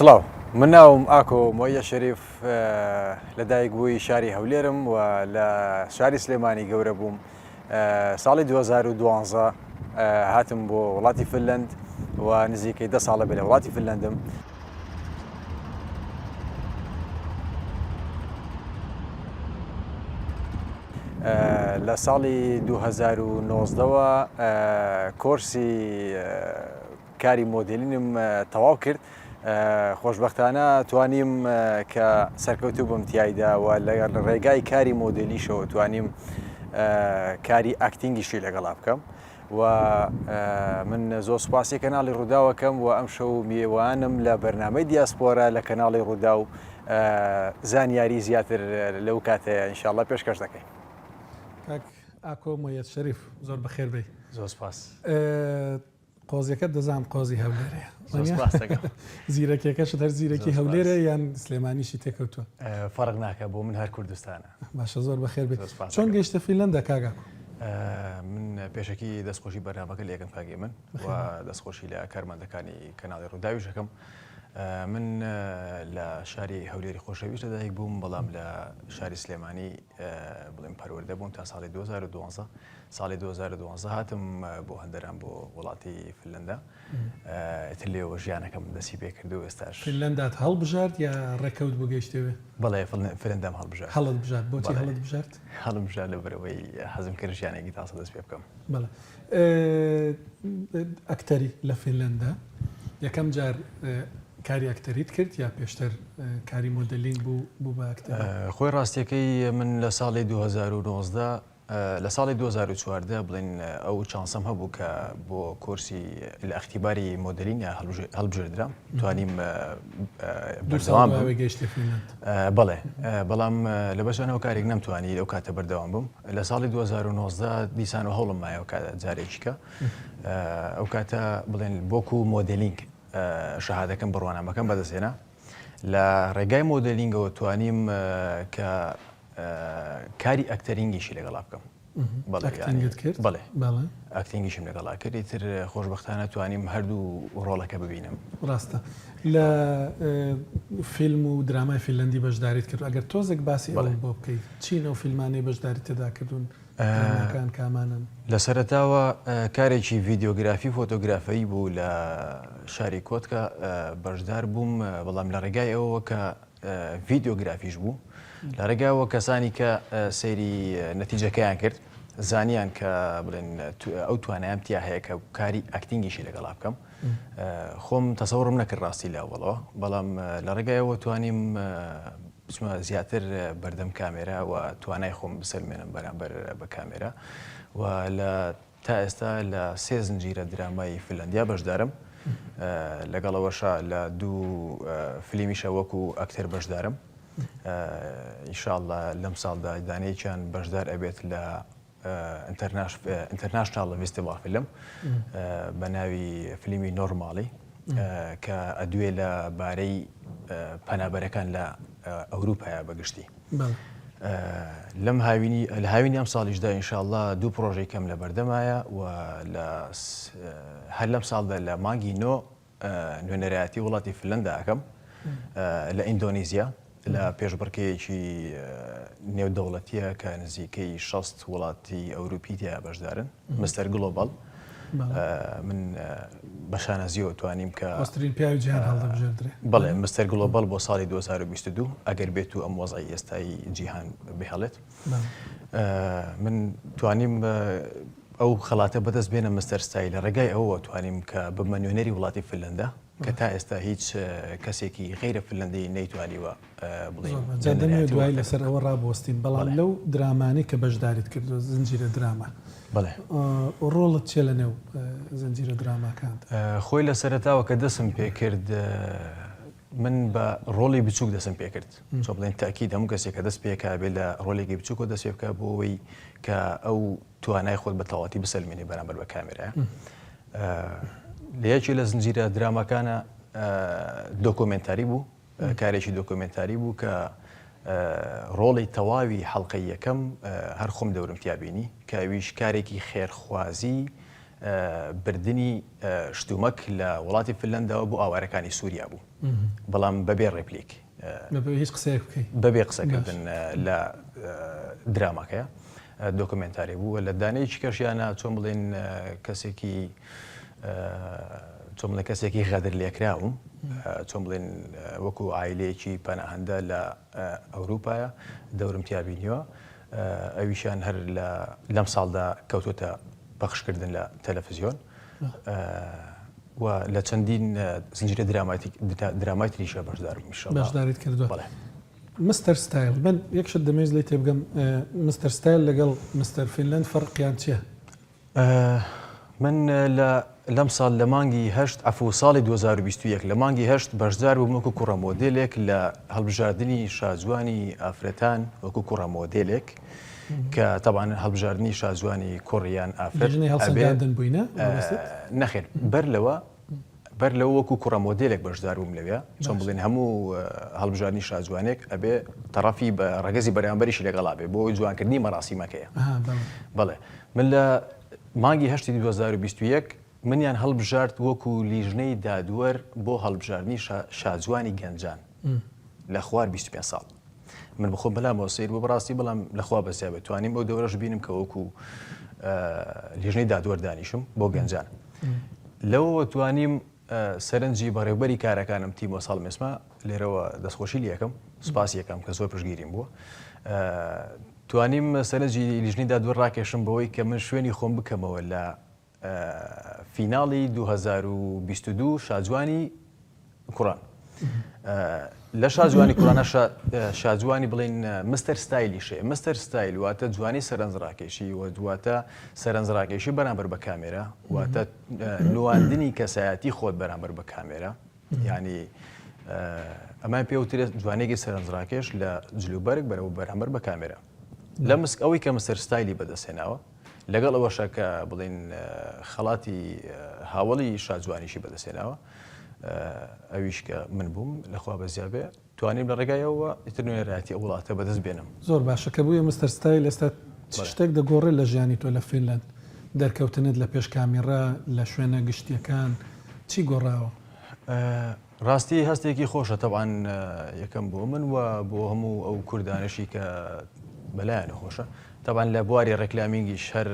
سڵاو من ناوم ئاکۆ مۆیە شەریف لەدایک بووی شاری هەولێرم و لە شاری سلێمانی گەورە بووم ساڵی 2012 هاتم بۆ وڵاتی فنلند و نزیکەی دە ساڵە بێ لە وڵاتی فنلندم. لە ساڵی 2019ەوە کۆرسی کاری مۆدێلینم تەواو کرد خۆشبەختانە توانیم کە سەرکەوتوو بم تیایدا و لە ڕێگای کاری مۆدێلیشەوە توانیم کاری acting یشی لەگەڵا بکەم و من زۆر سوپاسی کەناڵی ڕووداوەکەم و ئەم شەو میوانم لە بەرنامەی دیاسپۆرا لە کەناڵی ڕوودا و زانیاری زیاتر لەو کاتەیە ئینشاءاللە پێشکەش دەکەین. کاک ئاکۆ مۆیەد شەریف زۆر بەخێر بێی. زۆر سپاس. قۆزیەکەت دەزانم قۆزی هەولێرەیە. زۆر سپاس دەکەم. زیرەکیەکەشت هەر زیرەکی هەولێرە یان سلێمانیشی تێکەوتووە؟ فەرق ناکا بۆ من هەر کوردستانە. باشە زۆر بەخێر بێی. چۆن گەیشتە فینلەندا کاک ئاکۆ؟ من پێشەکی دەستخۆشی بەرنامەکە لێکەم کاک ئێمن و دەستخۆشی لە کارمەندەکانی کەناڵی ڕووداویش ئەکەم. من لە شاری هەولێری خۆشەویست لەدایک بووم بەڵام لە شاری سلێمانی بڵێم پەروەردە بووم تا ساڵی 2012 ساڵی 2012 هاتم بۆ هەندەران بۆ وڵاتی فنلندا ئیتر لێوە ژیانەکەم دەستی پێکرد و ئێستاش. فنلندات هەڵبژارد یا ڕێکەوت بوو گەیشتەوێ؟ بەڵێ فنلندام هەڵبژارد. هەڵت بژارد، بۆچی هەڵت بژارد؟ هەڵم بژارد لەبەرئەوەی حەزم کرد ژیانێکی تازە دەست پێ بکەم. بەڵێ ئەکتەری لە فنلندا یەکەم جار کاری ئەکتەریت کرد یا پێشتر کاری مۆدێلینگ بوو بوو بە ئەکتەری؟ خۆی ڕاستیەکەی من لە ساڵی 2019 لە ساڵی 2014 بڵێن ئەو چانسەم هەبوو کە بۆ کۆرسی لە ئەختیباری مۆدێلینگ هەڵبژێردرام توانیم بەردەوام بم. بەڵێ بەڵام لە بەشان هۆکارێک نەمتوانی لەو کاتە بەردەوام بم لە ساڵی 2019 دیسان و هەوڵم مایەوە کە جارێکیکە ئەو کاتە بڵێن بۆکو مۆدێلینگ شەهادەکەم بڕوانامەکەم بەدەستهێنا لە ڕێگای مۆدێلینگەوە توانیم کە کاری acting یشی لەگەڵا بکەم. acting ت کرد؟ بەڵێ acting یشم لەگەڵا کرد ئیتر خۆشبەختانە توانیم هەردوو ڕۆڵەکە ببینم. ڕاستە لە فیلم و درامای فینلەندی بەشداریت کرد ئەگەر تۆزێک باسی ئەوەم بۆ بکەیت چین ئەو فیلمانەی بەشداریت تێدا کردوون دراماکان کامانەن؟ لە سەرەتاوە کارێکی ڤیدیۆگرافی و فۆتۆگرافەیی بوو لە شاری کۆتکا بەشدار بووم بەڵام لە ڕێگای ئەوەوە کە ڤیدیۆگرافیش بوو لە ڕێگاوە کەسانی کە سەیری نەتیجەکەیان کرد زانیان کە بڵێن ئەو توانایەم تیا هەیە کە کاری acting یشی لەگەڵا بکەم خۆم تەسەوڕم نەکرد ڕاستی لە ئەوەڵەوە بەڵام لە ڕێگایەوە توانیم بچمە زیاتر بەردەم کامێرا و توانای خۆم بسەلمێنم بەرامبەر بە کامێرا و لە تا ئێستا لە سێ زنجیرە درامای فنلەندیا بەشدارم، لەگەڵ ئەوەشا لە دوو فلیمیشە وەکو ئەکتەر بەشدارم. ئینشاءاللە لەم ساڵدا دانەیەکیان بەشدار ئەبێت لە international festival فیلم بە ناوی فلیمی نۆرماڵی کە ئەدوێ لە بارەی پەنابەرەکان لە ئەوروپایە بەگشتی. لەم هاوینی لە هاوینی ئەم ساڵیشدا ئینشاءاللە دوو پرۆژەی کەم لە بەردەمایە و لە هەر لەم ساڵدا لە مانگی نۆ نوێنەرایەتی وڵاتی فنلەندا ئەکەم لە ئیندۆنیزیا لە پێشبڕکێیەکی نێودەوڵەتیە کە نزیکەی 60 وڵاتی ئەوروپی تیا بەشدارن Mister Global من بە شانازیەوە توانیم کە خۆشترین پیاوی جیهان هەڵدەبژێردرێ. بەڵێ Mister Global بۆ ساڵی 2022 ئەگەر بێت و ئەم وەزعی ئێستای جیهان بهێڵێت من توانیم ئەو خەڵاتە بەدەست بێنم Mister Style لە ڕێگای ئەوەوە توانیم کە ببمە نوێنەری وڵاتی فنلەندا کە تا ئێستا هیچ کەسێکی غەیرە فنلەندی نەیتوانیوە بڵێین جا دەمەوێت دوایی لەسەر ئەوە ڕابوەستین بەڵام لەو درامانەی کە بەشداریت کردووە زنجیرە دراما بەڵێ ڕۆڵت چیە لە نێو زنجیرە دراماکاندا؟ خۆی لە سەرەتاوە کە دەسم پێ کرد من بە ڕۆڵی بچووک دەسم پێ کرد چۆن بڵێن تاکید هەموو کەسێک کە دەست پێکا بێ لە ڕۆلێکی بچووکەوە دەست پێ بکا بۆ ئەوەی کە ئەو توانای خۆت بە تەواوەتی بسەلمێنی بەرامبەر بە کامێرا لە یەکێ لە زنجیرە دراماکانە دۆکۆمێنتاری بوو کارێکی دۆکۆمێنتاری بوو کە ڕۆڵی تەواوی حەڵقەی یەکەم هەر خۆم دەورم تیا بینی کە ئەویش کارێکی خێرخوازی. بردنی شتومەک لە وڵاتی فنلەنداوە بۆ ئاوارەکانی سووریا بوو بەڵام بەبێ ڕێپلیک هیچ قسەیەک بکەی بەبێ قسەکردن لە دراماکەیە دۆکمنتاری بوو لە دانەیەکی کەشیانە چۆن بڵێن کەسێکی چۆن بڵێن کەسێکی غەدر لێکراوم چۆن بڵێن وەکو عایلەیەکی پەناهەندە لە ئەوروپایە دەورم تیا بینیوە ئەویشیان هەر لە لەم ساڵدا کەوتۆتە پەخشکردن لە تەلەفزیۆن و لە چەندین زنجیرە درامای تریشە بەشدارم بەشداریت کردووە. مستەر ستایل من یەک شت دەمەوێت لێی تێبگەم مستەر ستایل لەگەڵ مستەر فینلەند فەرقیان چییە؟ من لە لەم ساڵ لە مانگی هەشت عەفو ساڵی 2021 لە مانگی هەشت بەشدار بووم وەکو کوڕە مۆدێلێک لە هەڵبژاردنی شاجوانی ئافرەتان وەکو کوڕە مۆدێلێک کە تەبان هەڵبژاردنی شاجوانی کوڕ یان ئافرەت لیژنەی هەڵسەنگاندن بووینە نەخێر بەر لەوە بەر لەوە وەکو کوڕە مۆدێلێک بەشدار بووم لەوێ، چۆن بڵێن هەموو هەڵبژاردنی شاجوانێک ئەبێ تەڕەفی بە ڕەگەزی بەرامبەریشی لەگەڵا بێ بۆ جوانکردنی مەراسیمەکەیە. بەڵێ من لە مانگی هەشتی 2021 منیان هەڵبژارد وەکو لیژنەی دادوەر بۆ هەڵبژاردنی شاجوانی گەنجان لە خوار 25 ساڵ. من بخۆم بەلامەوە سەیر بوو بەڕاستی بەڵام لەخوا بەزیا بێت توانیم ئەو دەورەش بینم کە وەکو لیژنەی دادوەر دانیشم بۆ گەنجان. لەوەوە توانیم سەرنجی بەڕێوبەری کارەکانم تیمۆ ساڵمێسما لێرەوە دەستخۆشی لەکەم سپاسی یەکەم کە زۆر پشگیریم بووە توانیم سەرنجی لیژنەی دادوەر ڕاکێشم بەوەی کە من شوێنی خۆم بکەمەوە لە فیناڵی 2022 شاجوانی کوڕان لە شاجوانی کوڕانە شاجوانی بڵین مستەر ستایلیش هەیە مستەر ستایل واتە جوانی سەرنجڕاکێشی و دواتە سەرنجڕاکێشی بەرامبەر بە کامێرا واتە نواندنی کەسایەتی خۆت بەرامبەر بە کامێرا ینی ئەمان پێوترێت جوانێکی سەرنجڕاکێش لە جلوبەرگ بەرەوە بەرامبەر بە کامێرا لە مسک ئەوەی کە مستەر ستایلی بەدەستهێناوە لەگەڵ ئەوەشە کە بڵین خەڵاتی هاوڵی شاجوانیشی بەدەستهێناوە ئەویش کە من بووم لەخوا بەزیا بێ توانیم لە ڕێگایەوە ئیتر نوێنەرایەتی ئەو وڵاتە بەدەست بێنم. زۆر باشە کە بوویە مستەر ستایل ئێستا چ شتێک دەگۆڕێت لە ژیانی تۆ لە فینلەند؟ دەرکەوتنت لە پێش کامیڕا لە شوێنە گشتیەکان چی گۆڕاوە؟ ڕاستی هەستێکی خۆشە تەبعەن یەکەم بۆ من و بۆ هەموو ئەو کوردانەشی کە بەلایانە خۆشە تەبعەن لە بواری ڕێکلامینگیش هەر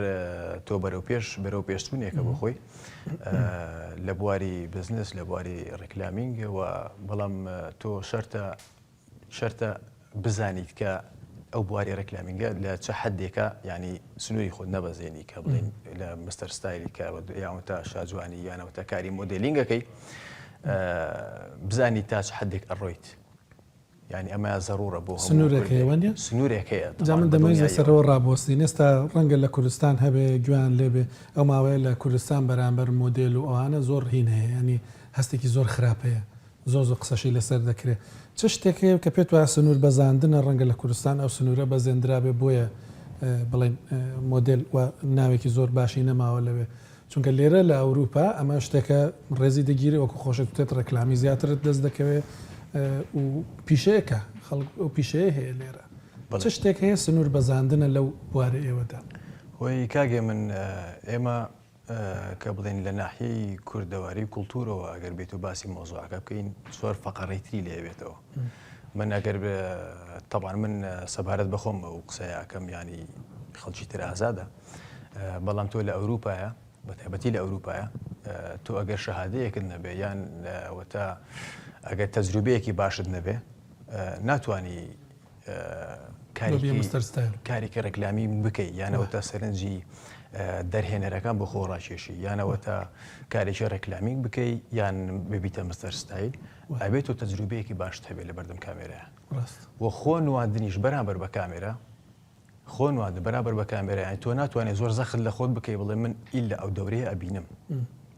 تۆ بەرەو پێش بەرەو پێشچوونێکە بۆ خۆی لە بواری بزنس لە بواری ڕێکلامینگ و بەڵام تۆ شەرتە شەرتە بزانیت کە ئەو بواری ڕێکلامینگە لە چ حدێکە ینی سنووری خۆت نەبەزێنی کە بڵێن لە مستەر ستایلی کە یاوەتا شاجوانی یانەوەتا کاری مۆدلینگەکەی بزانی تا چ حدێک ئەڕۆیت یانی ئەمە زەڕوڕە بۆ هەموو سنوورێک هەیە کوردێک. وانیە؟ سنوورێک هەیە جا تەبعەن من بە دەمەوێت دڵنیاییەوە. لەسەرەوە ڕابوەستین ئێستا ڕەنگە لە کوردستان هەبێ گوێیان لێ بێ ئەو ماوەیە لە کوردستان بەرامبەر مۆدێل و ئەوانە زۆر هین هەیە یانی هەستێکی زۆر خراپ هەیە زۆر زۆر قسەشی لەسەر دەکرێ چ شتێک هەیە کە پێت وایە سنوور بەزاندنە ڕەنگە لە کوردستان ئەو سنوورە بەزێندرابێ بۆیە بڵێین مۆدێل وا ناوێکی زۆر باشی نەماوە لەوێ چونکە لێرە لە ئەوروپا ئەمە شتێکە ڕێزی دەگیرێ وەکو خۆشت وتت ڕێکلامی زیاترت دەست دەکەوێ و پیشەیەکە خەڵک ئەو پیشەیە هەیە لێرە چ شتێک هەیە سنوور بەزاندنە لەو بوارە ئێوەدا؟ هۆی کاک هێمن ئێمە کە بڵێن لە ناحیەی کوردەواری و کولتوورەوە ئەگەر بێت و باسی مۆزوعەکە بکەین زۆر فەقەڕەی تری لێ بێتەوە من ئەگەر تەبان من سەبارەت بەخۆم ئەو قسەیەکەم ینی خەڵکی تر ئازادە بەڵام تۆ لە ئەوروپایە بە تایبەتی لە ئەوروپایە تۆ ئەگەر شەهادەیەکت نەبێ یان وەتا ئەگەر تەجروبەیەکی باشت نەبێ ناتوانانی کارێکی ڕێکلامی بکەیت یانەوە تا سەرنجی دەرهێنەرەکان بۆ خۆ ڕاکێشی یانەوە تا کارێکی ڕێکلامی بکەی یان ببیتە مستەر ستایل ئەبێت و تەجروبەیەکی باشت هەبێت لە بەردەم کامێرە و خۆ نواندنیش بەرامبەر بە کامێرا خۆ نواندن بەرامبەر بە کامێرا یانی تۆ ناتوانێت زۆر زەخت لە خۆت بکەی بڵێ من ئیلا ئەو دەورەیە ئەبینم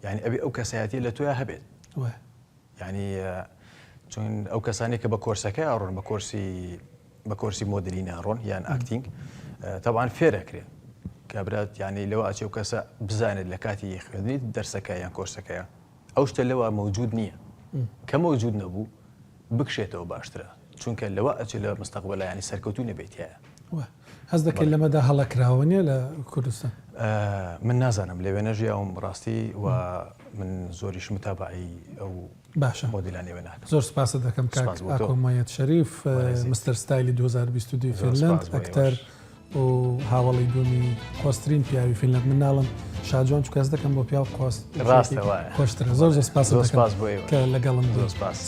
یانی ئەبێ ئەو کەسایەتیە لە تۆیا هەبێت یانی چون ئەو کەسانی کە بە کۆرسەکە ئەڕۆن بە کۆرسی بە کۆرسی مۆدلی ناڕۆن یان acting تەبان فێرەکرێن کابرات یانی لەوە ئەچێ و کەسە بزانێت لە کاتی خوێندنی دەرسەکە یان کۆرسەکەیە ئەو شتە لەوە مەوجود نییە کە مەوجود نەبوو بکشێتەوە باشترە چونکە لەوە ئەچێ لە مستەقبەلا یانی سەرکەوتوو نەبێت تیایا. وا هەست دەکەی لەمەدا هەڵە کراوە نیە لە کوردستان؟ من نازانم لەوێ نەژیاوم ڕاستی و من زۆریش متابعی ئەو باشە مۆدیلانەی وێ ناکەم. زۆر سپاست دەکەم کاک سپاس بۆ تۆ. ئاکۆ مۆیەد شەریف بەڕێزیت. مستەر ستایلی 2022 زۆر فینلەند سپاس بۆ ئەکتەر ئێوەش. و هاوەڵی دووەمی قۆزترین پیاوی فینلەند من ناڵم شاجوان چونکە هەست دەکەم بۆ پیاو قۆز ڕاستە وایە. خۆشترە زۆر زۆر سپاست زۆر دەکەم سپاس بۆ ئێوەش. کە لەگەڵم زۆر بووی. سپاس.